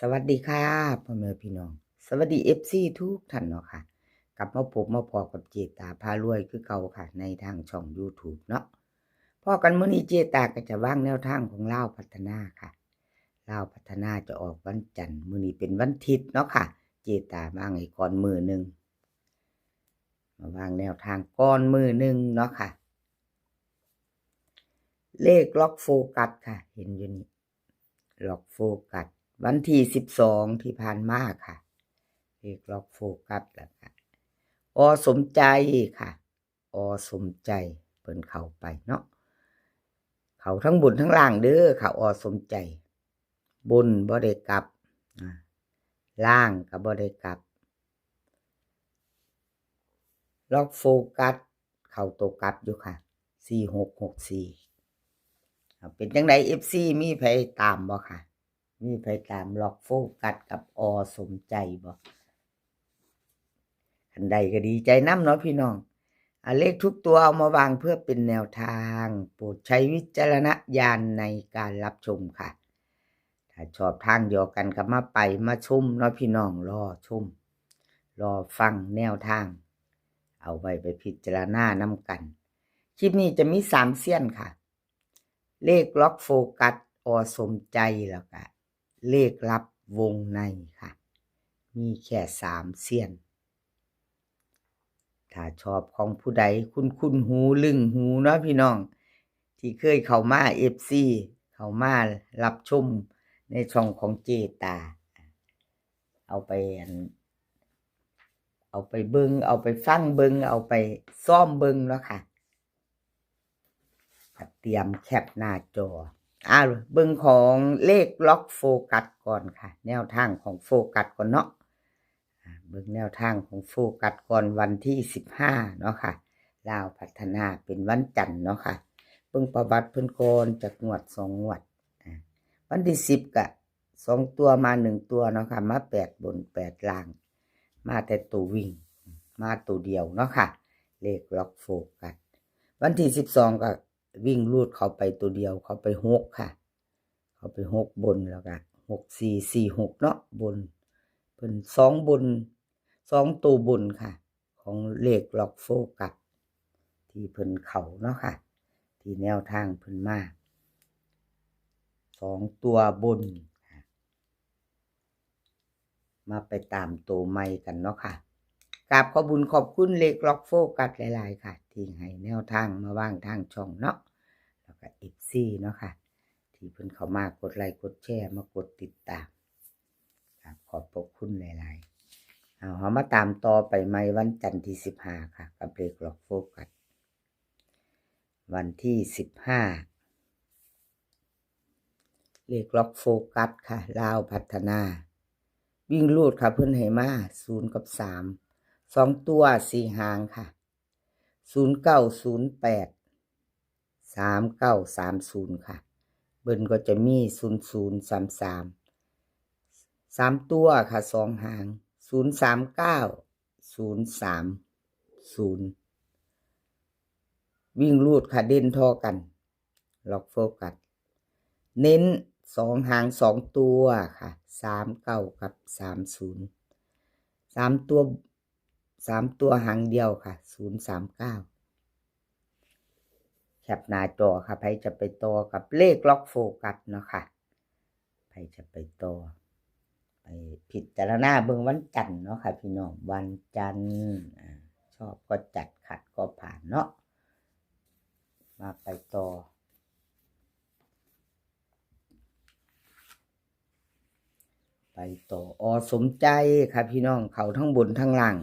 ສະຫວັດດີຄ່ະ ພໍ່ແມ່ພີ່ນ້ອງ ສະຫວັດດີ ເອັຟຊີ ທຸກທ່ານເນາະຄ່ະ. ກັບມາພົບມາພໍ້ກັບເຈດຕາພາລວຍຄືເກົ່າຄ່ະ ໃນທາງຊ່ອງ YouTube ເນາະ. ພໍ້ກັນມື້ນີ້ເຈດຕາກໍຈະວາງແນວທາງຂອງລາວພັດທະນາຄ່ະ. ລາວພັດທະນາຈະອອກວັນຈັນ, ມື້ນີ້ເປັນວັນທິດເນາະຄ່ະ. ເຈດຕາວາງໃຫ້ກ່ອນມື້ໜຶ່ງ, ມາວາງແນວທາງກ່ອນມື້ໜຶ່ງເນາະຄ່ະ. ເລກລັອກໂຟກັສຄ່ະ ເຫັນຢູ່ນີ້ ລັອກໂຟກັສ ວັນທີສິບສອງທີ່ຜ່ານມາຄ່ະ. ເລກລັອກໂຟກັສ ແລ້ວກະ ອ ສົມໃຈຄ່ະ, ອ ສົມໃຈ ເພິ່ນເຂົ້າໄປເນາະ, ເຂົ້າທັງບົນທັງລ່າງເດີຄ່ະ ອ ສົມໃຈ. ບົນບໍ່ໄດ້ກັບ, ອາ ລ່າງກໍບໍ່ໄດ້ກັບ. ລັອກໂຟກັສ ເຂົ້າໂຕກັບຢູ່ຄ່ະ ສີ່ຫົກຫົກສີ່. ເປັນຈັ່ງໃດ ເອັຟຊີ ມີໃຜຕາມບໍ່ຄ່ະ? ມີໃຜຕາມລັອກໂຟກັສກັບ ອ ສົມໃຈບໍ່? ຄັນໃດກໍດີໃຈນຳເນາະພີ່ນ້ອງ. ອາ ເລກທຸກຕົວເອົາມາວາງເພື່ອເປັນແນວທາງ, ໂປດໃຊ້ວິຈາລະນະຍານໃນການຮັບຊົມຄ່ະ. ຖ້າຊອບທາງດຽວກັນກໍມາໄປມາຊົມເນາະພີ່ນ້ອງ, ລໍຊົມ ລໍຟັງແນວທາງ ເອົາໄວ້ໄປພິຈາລະນານຳກັນ. ຄລິບນີ້ຈະມີສາມເຊຍນຄ່ະ, ເລກລັອກໂຟກັສ ອ ສົມໃຈ ແລ້ວກະເລກລັບວົງໃນຄ່ະ. ມີແຄ່ສາມເຊຍນ. ຖ້າຊອບຂອງຜູ້ໃດຄຸ້ນໆຫູລຶ້ງຫູເນາະພີ່ນ້ອງ ທີ່ເຄີຍເຂົ້າມາ ເອັຟຊີ ເຂົ້າມາຮັບຊົມໃນຊ່ອງຂອງເຈດຕາ ເອົາໄປອັນ ເອົາໄປເບິ່ງ ເອົາໄປຟັງເບິ່ງ ເອົາໄປຊ້ອມເບິ່ງເນາະຄ່ະ. ກະຕຽມແຄປໜ້າຈໍ. ອາ ເບິ່ງຂອງເລກລັອກໂຟກັສກ່ອນຄ່ະ, ແນວທາງຂອງໂຟກັສກ່ອນເນາະ. ອາ ເບິ່ງແນວທາງຂອງໂຟກັສກ່ອນ ວັນທີສິບຫ້າເນາະຄ່ະ, ລາວພັດທະນາເປັນວັນຈັນເນາະຄ່ະ. ເບິ່ງປະຫວັດເພິ່ນກ່ອນ ຈັກງວດສອງງວດ. ອາ ວັນທີສິບກະ ສອງຕົວມາໜຶ່ງຕົວເນາະຄ່ະ, ມາແປດບົນແປດລ່າງ, ມາແຕ່ໂຕວິ່ງ ມາໂຕດຽວເນາະຄ່ະ. ເລກລັອກໂຟກັສ ວັນທີສິບສອງກໍວິ່ງຮູດເຂົ້າໄປໂຕດຽວ, ເຂົ້າໄປຫົກຄ່ະ, ເຂົ້າໄປຫົກບົນ ແລ້ວກໍຫົກສີ່ສີ່ຫົກເນາະ ບົນ. ເພິ່ນສອງບົນ ສອງໂຕບົນຄ່ະ ຂອງເລກລັອກໂຟກັສທີ່ເພິ່ນເຂົ້າເນາະຄ່ະ, ທີ່ແນວທາງເພິ່ນມາ ສອງຕົວບົນ. ມາໄປຕາມໂຕໃໝ່ກັນເນາະຄ່ະ. ກາບຂອບບຸນຂອບຄຸນເລກລັອກໂຟກັສຫຼາຍໆຄ່ະ ທີ່ໃຫ້ແນວທາງມາວາງທາງຊ່ອງເນາະ, ແລ້ວກໍ ເອັຟຊີ ເນາະຄ່ະ ທີ່ເພິ່ນເຂົ້າມາກົດໄລກົດແຊ ມາກົດຕິດຕາມ. ກາບຂອບພະຄຸນຫຼາຍໆ. ເອົາ ເຮົາມາຕາມຕໍ່ໄປໃໝ່ວັນຈັນທີສິບຫ້າຄ່ະ ກັບເລກລັອກໂຟກັສ ວັນທີສິບຫ້າ ເລກລັອກໂຟກັສຄ່ະ ລາວພັດທະນາ ວິ່ງຮູດຄ່ະ ເພິ່ນໃຫ້ມາສູນກັບສາມ ສອງຕົວສີ່ຫາງຄ່ະ ສູນເກົ້າສູນແປດ ສາມເກົ້າສາມສູນຄ່ະ. ເບິ້ນກໍຈະມີສູນສູນ ສາມສາມ ສາມຕົວຄ່ະ ສອງຫາງ ສູນສາມເກົ້າ ສູນສາມສູນ. ວິ່ງຮູດຄ່ະ ເດັ່ນທໍ່ກັນ ລັອກໂຟກັສ ເນັ້ນສອງຫາງສອງຕົວຄ່ະ ສາມເກົ້າກັບສາມສູນ. ສາມຕົວ ສາມຕົວຫາງດຽວຄ່ະ ສູນສາມເກົ້າ. ແຄປໜ້າຈໍຄ່ະ ໃຜຈະໄປຕໍ່ກັບເລກລັອກໂຟກັສເນາະຄ່ະ. ໃຜຈະໄປຕໍ່ ໄປພິຈາລະນາເບິ່ງວັນຈັນເນາະຄ່ະພີ່ນ້ອງ, ວັນຈັນ ອາ ຊອບກໍຈັດ ຂັດກໍຜ່ານເນາະ. ມາໄປຕໍ່ ໄປຕໍ່ ອ ສົມໃຈຄ່ະພີ່ນ້ອງ, ເຂົ້າທັງບົນທັງລ່າງ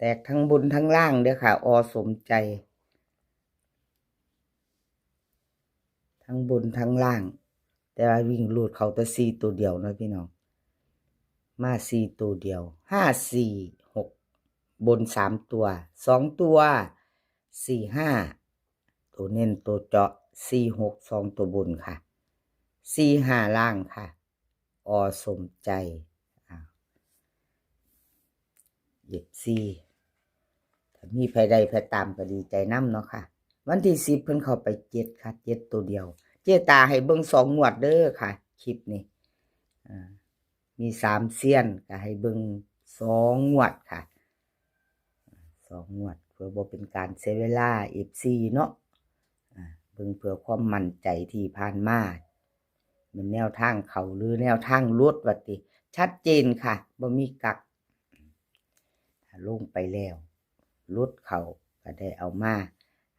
ແຕກທັງບົນທັງລ່າງເດີຄ່ະ ອ ສົມໃຈ. ທັງບົນທັງລ່າງ, ແຕ່ວ່າວິ່ງຮູດເຂົ້າແຕ່ສີ່ໂຕດຽວເນາະພີ່ນ້ອງ, ມາສີ່ໂຕດຽວ ຫ້າສີ່ຫົກ ບົນສາມຕົວ, ສອງຕົວ ສີ່ຫ້າ ໂຕເນັ້ນໂຕເຈາະ ສີ່ຫົກ ສອງໂຕບົນຄ່ະ, ສີ່ຫ້າລ່າງຄ່ະ. ອ ສົມໃຈ ອາ ເອັຟຊີ ຖ້າມີໃຜໄດ້ໃຜຕາມກໍດີໃຈນຳເນາະຄ່ະ. ວັນທີສິບເພິ່ນເຂົ້າໄປເຈັດຄ່ະ ເຈັດໂຕດຽວ, ເຈດຕາໃຫ້ເບິ່ງສອງງວດເດີຄ່ະ, ຄລິບນີ້ ອ່າ ມີສາມເຊຍນ ກໍໃຫ້ເບິ່ງສອງງວດຄ່ະ ສອງງວດ ເພື່ອບໍ່ເປັນການເສຍເວລາເອັຟຊີເນາະ ອ່າ ເບິ່ງເພື່ອຄວາມໝັ້ນໃຈ ທີ່ຜ່ານມາແມ່ນແນວທາງເຂົ້າ ຫຼື ແນວທາງຫຼຸດວ່າຕິ ຊັດເຈນຄ່ະ ບໍ່ມີກັກ ຖ້າລົງໄປແລ້ວຫຼຸດເຂົ້າ ກໍໄດ້ເອົາມາ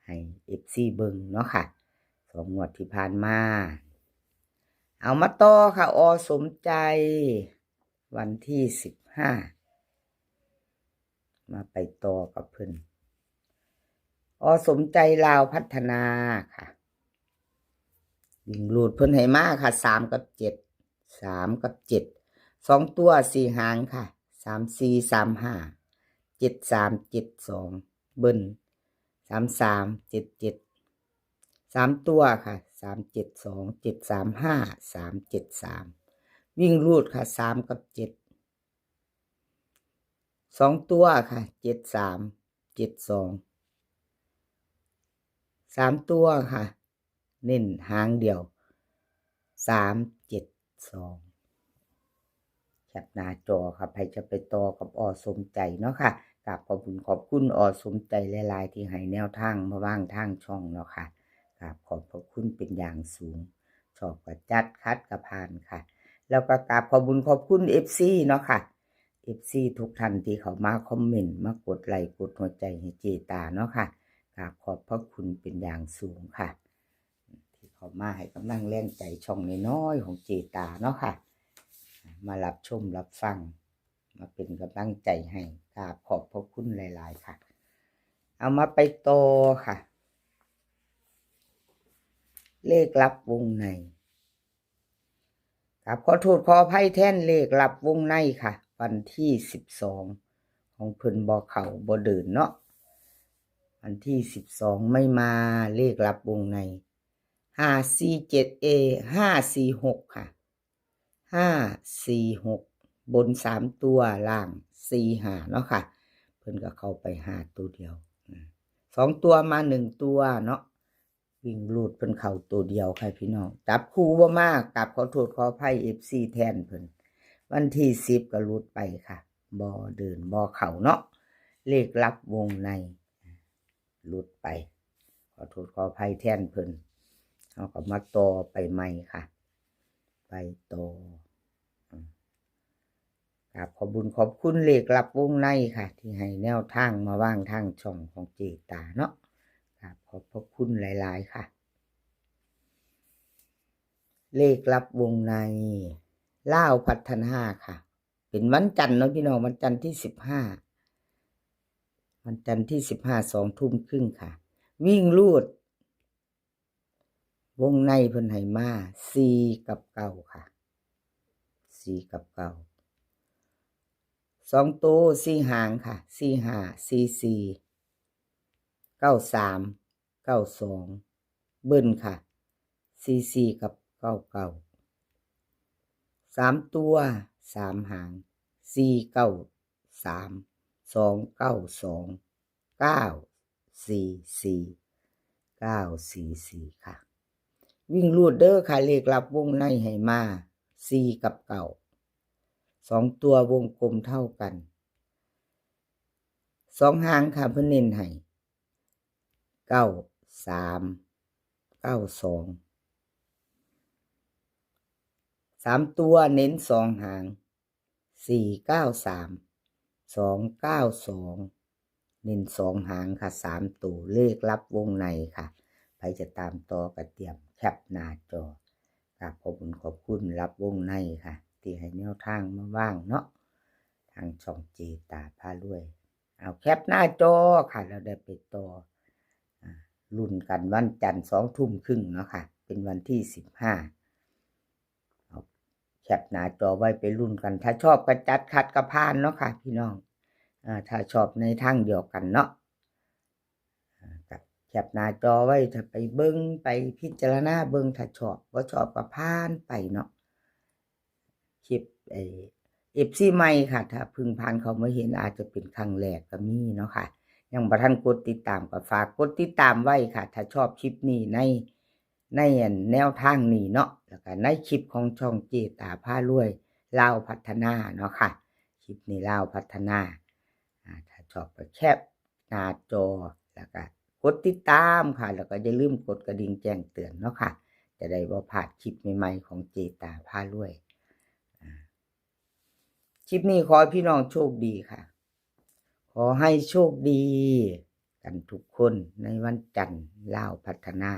ໃຫ້ເອັຟຊີເບິ່ງເນາະຄ່ະ ສອງງວດທີ່ຜ່ານມາ. ເອົາມາຕໍ່ຄ່ະ ອ ສົມໃຈ ວັນທີສິບຫ້າ ມາໄປຕໍ່ກັບເພິ່ນ ອ ສົມໃຈ ລາວພັດທະນາຄ່ະ ວິ່ງຮູດເພິ່ນໃຫ້ມາຄ່ະ ສາມກັບເຈັດ ສາມກັບເຈັດ ສອງຕົວສີ່ຫາງຄ່ະ ສາມສີ່ ສາມຫ້າ ເຈັດສາມ ເຈັດສອງ ເບິ້ນ ສາມສາມ ເຈັດເຈັດ ສາມຕົວຄ່ະ ສາມເຈັດສອງ ເຈັດສາມຫ້າ ສາມເຈັດສາມ ວິ່ງຮູດຄ່ະ ສາມກັບເຈັດ ສອງຕົວຄ່ະ ເຈັດສາມ ເຈັດສອງ ສາມຕົວຄ່ະ ເນັ້ນຫາງດຽວ ສາມເຈັດສອງ ແຄປໜ້າຈໍຄ່ະ ໃຜຈະໄປຕໍ່ກັບ ອ ສົມໃຈເນາະຄ່ະ ກາບຂອບຄຸນຂອບຄຸນ ອ ສົມໃຈ ຫຼາຍໆ ທີ່ໃຫ້ແນວທາງມາວາງທາງຊ່ອງເນາະຄ່ະ ກາບຂອບພະຄຸນເປັນຢ່າງສູງ ຊອບກໍຈັດ ຂັດກໍຜ່ານຄ່ະ ແລ້ວກໍກາບຂອບບຸນຂອບຄຸນເອັຟຊີເນາະຄ່ະ ເອັຟຊີທຸກທ່ານທີ່ເຂົ້າມາຄອມເມັນ ມາກົດໄລກົດຫົວໃຈໃຫ້ເຈຕາເນາະຄ່ະ ກາບຂອບພະຄຸນເປັນຢ່າງສູງຄ່ະ ທີ່ເຂົ້າມາໃຫ້ກຳລັງແຮງໃຈຊ່ອງນ້ອຍໆຂອງເຈຕາເນາະຄ່ະ ມາຮັບຊົມຮັບຟັງ ມາເປັນກຳລັງໃຈໃຫ້ ກາບຂອບພະຄຸນຫຼາຍໆຄ່ະ. ເອົາ ມາໄປຕໍ່ຄ່ະ ເລກລັບວົງໃນ ກາບຂໍໂທດຂໍອະໄພແທນເລກລັບວົງໃນຄ່ະ ວັນທີສິບສອງ ຂອງເພິ່ນບໍ່ເຂົ້າບໍ່ເດີນເນາະ ວັນທີສິບສອງ ໄມ່ມາ ເລກລັບວົງໃນ ຫ້າສີ່ເຈັດ ເອ ຫ້າສີ່ຫົກຄ່ະ ຫ້າສີ່ຫົກ ບົນສາມຕົວ ລ່າງສີ່ຫ້າເນາະຄ່ະ ເພິ່ນກໍເຂົ້າໄປຫ້າຕົວດຽວ ອາ ສອງຕົວມາໜຶ່ງຕົວເນາະ ວິ່ງຮູດເພິ່ນເຂົ້າຕົວດຽວຄ່ະພີ່ນ້ອງ ຈັບຄູ່ບໍ່ມາ ກາບຂໍໂທດຂໍອະໄພເອັຟຊີແທນເພິ່ນ ວັນທີສິບກໍຫຼຸດໄປຄ່ະ ບໍ່ເດີນບໍ່ເຂົ້າເນາະ ເລກລັບວົງໃນ ຫຼຸດໄປ ຂໍໂທດຂໍອະໄພແທນເພິ່ນ ເຮົາກໍມາຕໍ່ໄປໃໝ່ຄ່ະ ໄປຕໍ່ ອາ ກາບຂອບບຸນຂອບຄຸນເລກລັບວົງໃນຄ່ະ ທີ່ໃຫ້ແນວທາງມາວາງທາງຊ່ອງຂອງເຈຕາເນາະ ກາບຂອບພະຄຸນຫຼາຍໆຄ່ະ ເລກລັບວົງໃນ ລາວພັດທະນາຄ່ະ ເປັນວັນຈັນເນາະພີ່ນ້ອງ ວັນຈັນທີສິບຫ້າ ວັນຈັນທີສິບຫ້າ ສອງທຸ່ມຄຶ່ງຄ່ະ ວິ່ງຮູດ ວົງໃນເພິ່ນໃຫ້ມາ ສີ່ກັບເກົ້າຄ່ະ ສີ່ກັບເກົ້າ ສອງໂຕສີ່ຫາງຄ່ະ ສີ່ຫ້າ ສີ່ສີ່ ເກົ້າສາມ ເກົ້າສອງ ເບິ້ນຄ່ະ ສີ່ສີ່ກັບເກົ້າເກົ້າ ສາມຕົວສາມຫາງ ສີ່ເກົ້າສາມ ສອງເກົ້າສອງ ເກົ້າສີ່ສີ່ ເກົ້າສີ່ສີ່ຄ່ະ ວິ່ງຮູດເດີຄ່ະ ເລກລັບວົງໃນໃຫ້ມາ ສີ່ກັບເກົ້າ ສອງຕົວວົງກົມເທົ່າກັນ ສອງຫາງຄ່ະ ເພິ່ນເນັ້ນໃຫ້ ເກົ້າສາມ ເກົ້າສອງ ສາມຕົວເນັ້ນສອງຫາງ ສີ່ເກົ້າສາມ ສອງເກົ້າສອງ ເນັ້ນສອງຫາງຄ່ະ ສາມໂຕ ເລກລັບວົງໃນຄ່ະ ໃຜຈະຕາມຕໍ່ກໍຕຽມແຄປໜ້າຈໍ ກາບຂອບຄຸນຂອບຄຸນລັບວົງໃນຄ່ະ ທີ່ໃຫ້ແນວທາງມາວາງເນາະ ທາງຊ່ອງເຈຕາພາລວຍ ເອົາ ແຄປໜ້າຈໍຄ່ະ ແລ້ວໄດ້ໄປຕໍ່ ອາ ລຸ້ນກັນວັນຈັນສອງທຸ່ມຄຶ່ງເນາະຄ່ະ ເປັນວັນທີສິບຫ້າ ເອົາ ແຄປໜ້າຈໍໄວ້ໄປລຸ້ນກັນ ຖ້າຊອບກໍຈັດ ຂັດກໍຜ່ານເນາະຄ່ະພີ່ນ້ອງ ອາ ຖ້າຊອບໃນທາງດຽວກັນເນາະ ອາ ກໍແຄປໜ້າຈໍໄວ້ ຖ້າໄປເບິ່ງໄປພິຈາລະນາເບິ່ງ ຖ້າຊອບ ບໍ່ຊອບກໍຜ່ານໄປເນາະ ຄລິບ ເອີ ເອັຟຊີໃໝ່ຄ່ະ ຖ້າເພິ່ງຜ່ານເຂົ້າມາເຫັນ ອາດຈະເປັນຄັ້ງແລກກໍມີເນາະຄ່ະ ຍັງບໍ່ທັນກົດຕິດຕາມກໍຝາກກົດຕິດຕາມໄວ້ຄ່ະ ຖ້າຊອບຄລິບນີ້ໃນ ໃນອັນແນວທາງນີ້ເນາະ ແລ້ວກໍໃນຄລິບຂອງຊ່ອງເຈຕາພາລວຍລາວພັດທະນາເນາະຄ່ະ. ຄລິບນີ້ລາວພັດທະນາ ອາ ຖ້າຊອບກໍແຄປໜ້າຈໍ ແລ້ວກໍກົດຕິດຕາມຄ່ະ ແລ້ວກໍຢ່າລືມກົດກະດິ່ງແຈ້ງເຕືອນເນາະຄ່ະ ຈະໄດ້ບໍ່ພາດຄລິບໃໝ່ໆຂອງເຈຕາພາລວຍ. ອາ ຄລິບນີ້ຂໍໃຫ້ພີ່ນ້ອງໂຊກດີຄ່ະ ຂໍໃຫ້ໂຊກດີກັນທຸກຄົນໃນວັນຈັນລາວພັດທະນາ.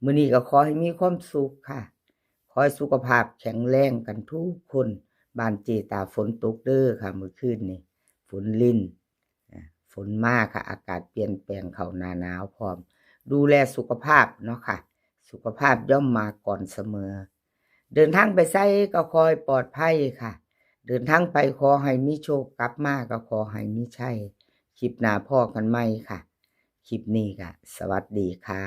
ມື້ນີ້ກໍຂໍໃຫ້ມີຄວາມສຸກຄ່ະ ຂໍໃຫ້ສຸຂະພາບແຂງແຮງກັນທຸກຄົນ. ບ້ານເຈຕາຝົນຕົກເດີຄ່ະ ມື້ຄືນນີ້ຝົນລິນ ອາ ຝົນມາຄ່ະ ອາກາດປ່ຽນແປງເຂົ້າໜ້າໜາວພ້ອມ. ດູແລສຸຂະພາບເນາະຄ່ະ ສຸຂະພາບຍ່ອມມາກ່ອນສະເໝີ. ເດີນທາງໄປໃສກໍຂໍໃຫ້ປອດໄພຄ່ະ ເດີນທາງໄປຂໍໃຫ້ມີໂຊກ ກັບມາກໍຂໍໃຫ້ມີໄຊ. ຄລິບໜ້າພໍ້ກັນໃໝ່ຄ່ະ. ຄລິບນີ້ກໍສະຫວັດດີຄ່ະ.